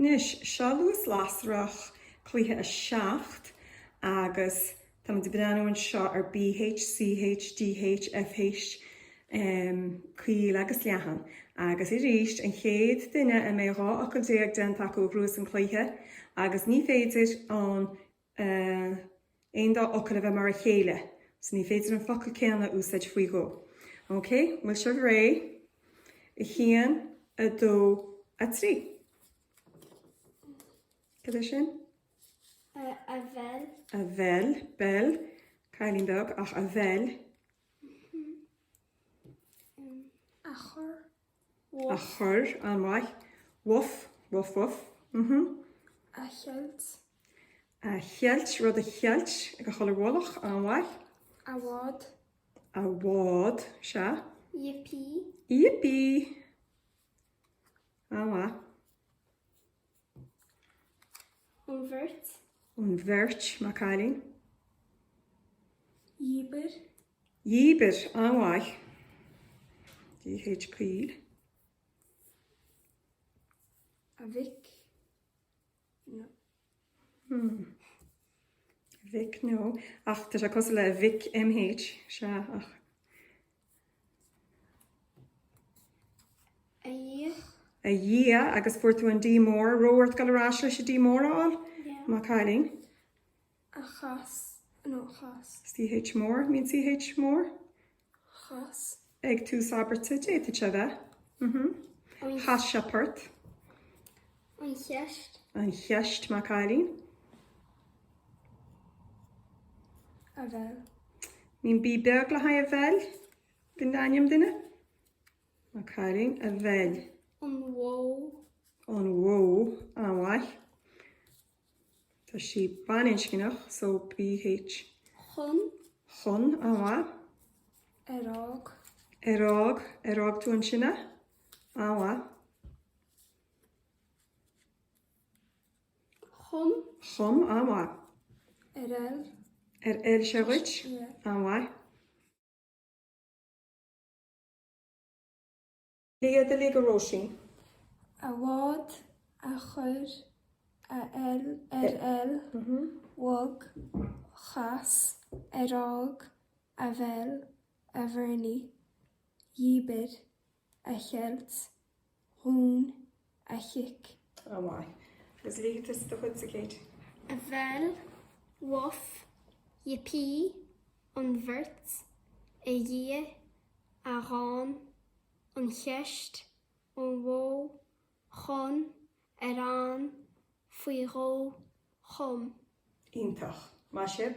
Anois, seo Luas Lasrach, cluiche 7, agus táimid ag breathnú anseo ar BH, CH, DH, FH, M, caol agus leathan. Agus arís, an chéad duine a mbeidh 12 fhocal déanta acu a ghnóthós an cluiche, agus ní féidir an aon dá fhocal a bheith mar a chéile, so ní féidir an focal céanna a úsáid faoi dhó. Ok, bhfuil sibh réidh? 1, 2, 3. Cad é sin? A bheil. A bheil, beil, cailín beag, ach a bheil. A chur. A chur, an-mhaith. Woof, woof woof. Mhm. A cheilt. A cheilt, rud a cheilt ag a dhul ar mhullach, an-mhaith. A bhád. A bhád, sea. Yippee. Yippee! An-mhaith. An bheirt. An bheirt, maith cailín. Dhíbir. Dhíbir, an-mhaith. DH caol. A mhic. No. Hmm. A mhic, no. Ach tá sé cosúil le a mhic MH, sea, ach. A Dhia. A Dhia, agus fuair tú an D mór. Raibh ort dul ar ais leis an D mór a fháil? Yeah. Maith cailín. A chas, no, chas. CH mór, mbíonn CH mór? Chas. Ag tús abairte, d'fhéadfadh sé a bheith. Mhm. Chas sé port. An cheist. An cheist, maith cailín. A bheil. Mbíonn B beag le haghaidh a bheil? In ainm duine? Maith cailín, a bheil. An bhó. An bhó, an-mhaith. Tá sí baininscneach, so BH. Chun. Chun, an-mhaith. Ar fhág. Ar fhág, ar fhág tú ansin é? An-mhaith. Chum. Chum, an-mhaith. Ar fheil. Ar fheil sé dhuit? An-mhaith. Léigh iad uilig, a Róisín. A bhád, a chuir, a fheil, ar fheil, bhog, chas, ar fhág, a bheil, a Bhernie, dhíbir, a cheilt, dhún, a chic. An-mhaith. Agus léifidh tusa do chuidse, Kate. A bheil, woof, yippee, an bheirt, a Dhia, a dhán, an cheist, an bhó, chun, ar an, faoi dhó, chum. Iontach. Maith sibh.